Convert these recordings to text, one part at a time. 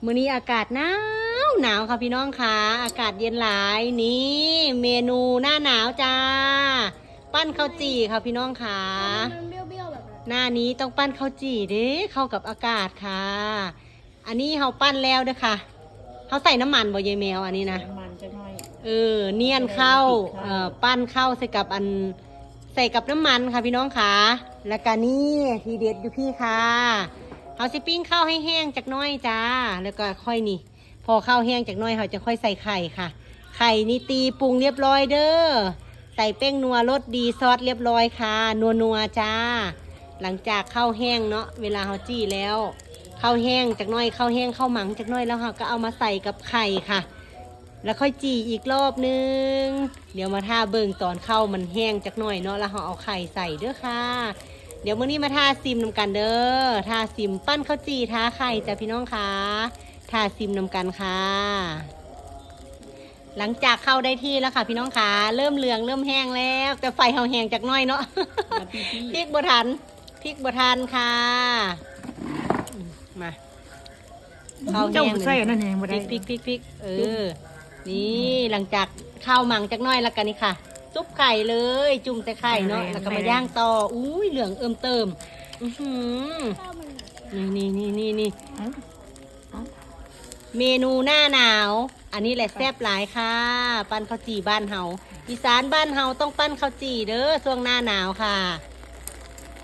ມື້ນີ້ອາກາດໜາວໜາວຄ່ະພີ່ນ້ອງຄ່ະ ອາກາດເຢັນຫຼາຍ. ນີ້ເມນູໜ້າໜາວຈ້າ ປັ້ນເຂົ້າຈີ່ຄ່ະພີ່ນ້ອງຄ່ະ. ມັນເບຽວໆແບບນັ້ນ ໜ້ານີ້ຕ້ອງປັ້ນເຂົ້າຈີ່ເດ້ ເຂົ້າກັບອາກາດຄ່ະ. ອັນນີ້ເຮົາປັ້ນແລ້ວເດີຄ່ະ. ເຮົາໃສ່ນ້ຳມັນບໍ່ຍາຍແມວ ອັນນີ້ນະ? ໃສ່ນ້ຳມັນຈັກໜ້ອຍ. ເອີ ນຽນເຂົ້າ ເອີ ເອີ ປັ້ນເຂົ້າໃສ່ກັບອັນ ໃສ່ກັບນ້ຳມັນຄ່ະພີ່ນ້ອງຄ່ະ. ແລ້ວກະນີ້ທີເດັດຢູ່ພີ້ຄ່ະ ເຮົາຊິປີ້ງເຂົ້າໃຫ້ແຫ້ງຈັກໜ້ອຍຈ້າ ແລ້ວກໍຄ່ອຍນີ້ ພໍເຂົ້າແຫ້ງຈັກໜ້ອຍ ເຮົາຈະຄ່ອຍໃສ່ໄຂ່ຄ່ະ. ໄຂ່ນີ້ຕີປຸງລຽບຮ້ອຍເດີ ໃສ່ແປ້ງນົວລົດດີຊອດລຽບຮ້ອຍຄ່ະ ນົວໆຈ້າ. ຫຼັງຈາກເຂົ້າແຫ້ງເນາະ ເວລາເຮົາຈີ່ແລ້ວ ເຂົ້າແຫ້ງຈັກໜ້ອຍ ເຂົ້າແຫ້ງເຂົ້າມັງຈັກໜ້ອຍ ແລ້ວເຮົາກໍເອົາມາໃສ່ກັບໄຂ່ຄ່ະ ແລ້ວຄ່ອຍຈີ່ອີກລອບໜຶ່ງ. ດຽວມາຖ້າເບິ່ງຕອນເຂົ້າມັນແຫ້ງຈັກໜ້ອຍເນາະ ແລ້ວເຮົາເອົາໄຂ່ໃສ່ເດີຄ່ະ. ດຽວມື້ນີ້ມາຖ້າຊິມນຳກັນເດີ ຖ້າຊິມ ປັ້ນເຂົ້າຈີ່ທາໄຂ່ຈ້າພີ່ນ້ອງຄ່ະ. ຖ້າຊິມນຳກັນຄ່ະ. ຫຼັງຈາກເຂົ້າໄດ້ທີ່ແລ້ວຄ່ະພີ່ນ້ອງຄ່ະ ເລີ່ມເຫຼືອງເລີ່ມແຫ້ງແລ້ວ ແຕ່ໄຟເຮົາແຮງຈັກໜ້ອຍເນາະ ພິກບໍ່ທັນ ພິກບໍ່ທັນຄ່ະ. ມາ ເຂົ້າແຫ້ງ ເຈົ້າໃສ່ອັນນັ້ນແຮງບໍ່ໄດ້ ພິກໆໆໆ ເອີ ນີ້ ຫຼັງຈາກເຂົ້າມັງຈັກໜ້ອຍແລ້ວກໍນີ້ຄ່ະ ຈຸບໄຂ່ເລີຍ ຈຸ່ມໃສ່ໄຂ່ເນາະ ແລ້ວກໍມາຍ່າງຕໍ່. ອຸ້ຍ ເຫຼືອງເອີ່ມເຕີມ ອື້ຫື ນີ້ໆໆໆ ເມນູໜ້າໜາວ ອັນນີ້ແຫຼະແຊບຫຼາຍຄ່ະ ປັ້ນເຂົ້າຈີ່ບ້ານເຮົາ ອີສານບ້ານເຮົາຕ້ອງປັ້ນເຂົ້າຈີ່ເດີ ຊ່ວງໜ້າໜາວຄ່ະ.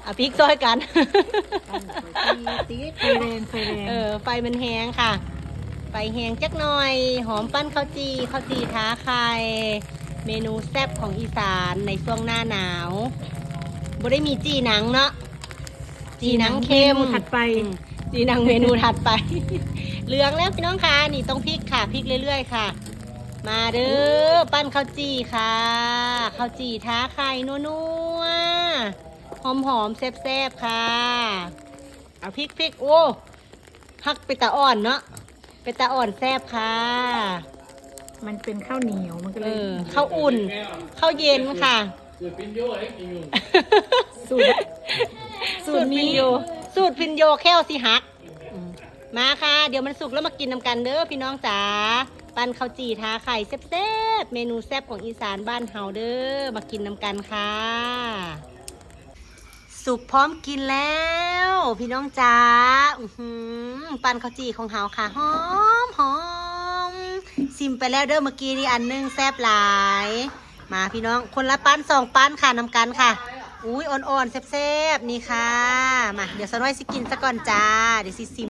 ເອົາພິກຊ່ອຍກັນ ຕິດໄຟແຮງ ໄຟແຮງ ເອີ ໄຟມັນແຮງຄ່ະ ໄຟແຮງຈັກໜ້ອຍ. ຫອມປັ້ນເຂົ້າຈີ່ ເຂົ້າຈີ່ທາໄຂ່ ເມນູແຊບຂອງອີສານໃນຊ່ວງໜ້າໜາວ. ບໍ່ໄດ້ມີຈີ່ໜັງເນາະ ຈີ່ໜັງເຄັມ ເມນູຖັດໄປ ອືມ ຈີ່ໜັງເມນູຖັດໄປ. ເຫຼືອງແລ້ວພີ່ນ້ອງຄ່ະ ນີ້ຕ້ອງພິກຄ່ະ ພິກເລື້ອຍໆຄ່ະ. ມາເດີ ປັ້ນເຂົ້າຈີ່ຄ່ະ ເຂົ້າຈີ່ທາໄຂ່ນົວໆ ຫອມໆແຊບໆຄ່ະ. ເອົາພິກໆ ໂອ້ ພັກເປັນຕາອ່ອນເນາະ ເປັນຕາອ່ອນແຊບຄ່ະ. ມັນເປັນເຂົ້າໜຽວ ມັນກໍເລີຍ ເອີ ເຂົ້າອຸ່ນ ເຂົ້າເຢັນຄ່ະ. ສູດ ສູດພິນໂຍ ສູດພິນໂຍແຂ້ວຊິຫັກ. ອືມ ມາຄ່ະ ດຽວມັນສຸກແລ້ວມາກິນນຳກັນເດີພີ່ນ້ອງຈ໋າ. ປັ້ນເຂົ້າຈີ່ທາໄຂ່ແຊບໆ ເມນູແຊບຂອງອີສານບ້ານເຮົາເດີ ມາກິນນຳກັນຄ່ະ. ສຸກພ້ອມກິນແລ້ວພີ່ນ້ອງຈ໋າ. ອື້ຫື ປັ້ນເຂົ້າຈີ່ຂອງເຮົາຄ່ະ ຫອມໆ. ຊິມໄປແລ້ວເດີ ເມື່ອກີ້ນີ້ອັນໜຶ່ງ ແຊບຫຼາຍ. ມາພີ່ນ້ອງ ຄົນລະປັ້ນສອງປັ້ນຄ່ະ ນຳກັນຄ່ະ. ອຸ້ຍ ອ່ອນໆແຊບໆ ນີ້ຄ່ະ. ມາ ດຽວສາວນ້ອຍຊິກິນສາກ່ອນຈ້າ ດຽວຊິຊິມ.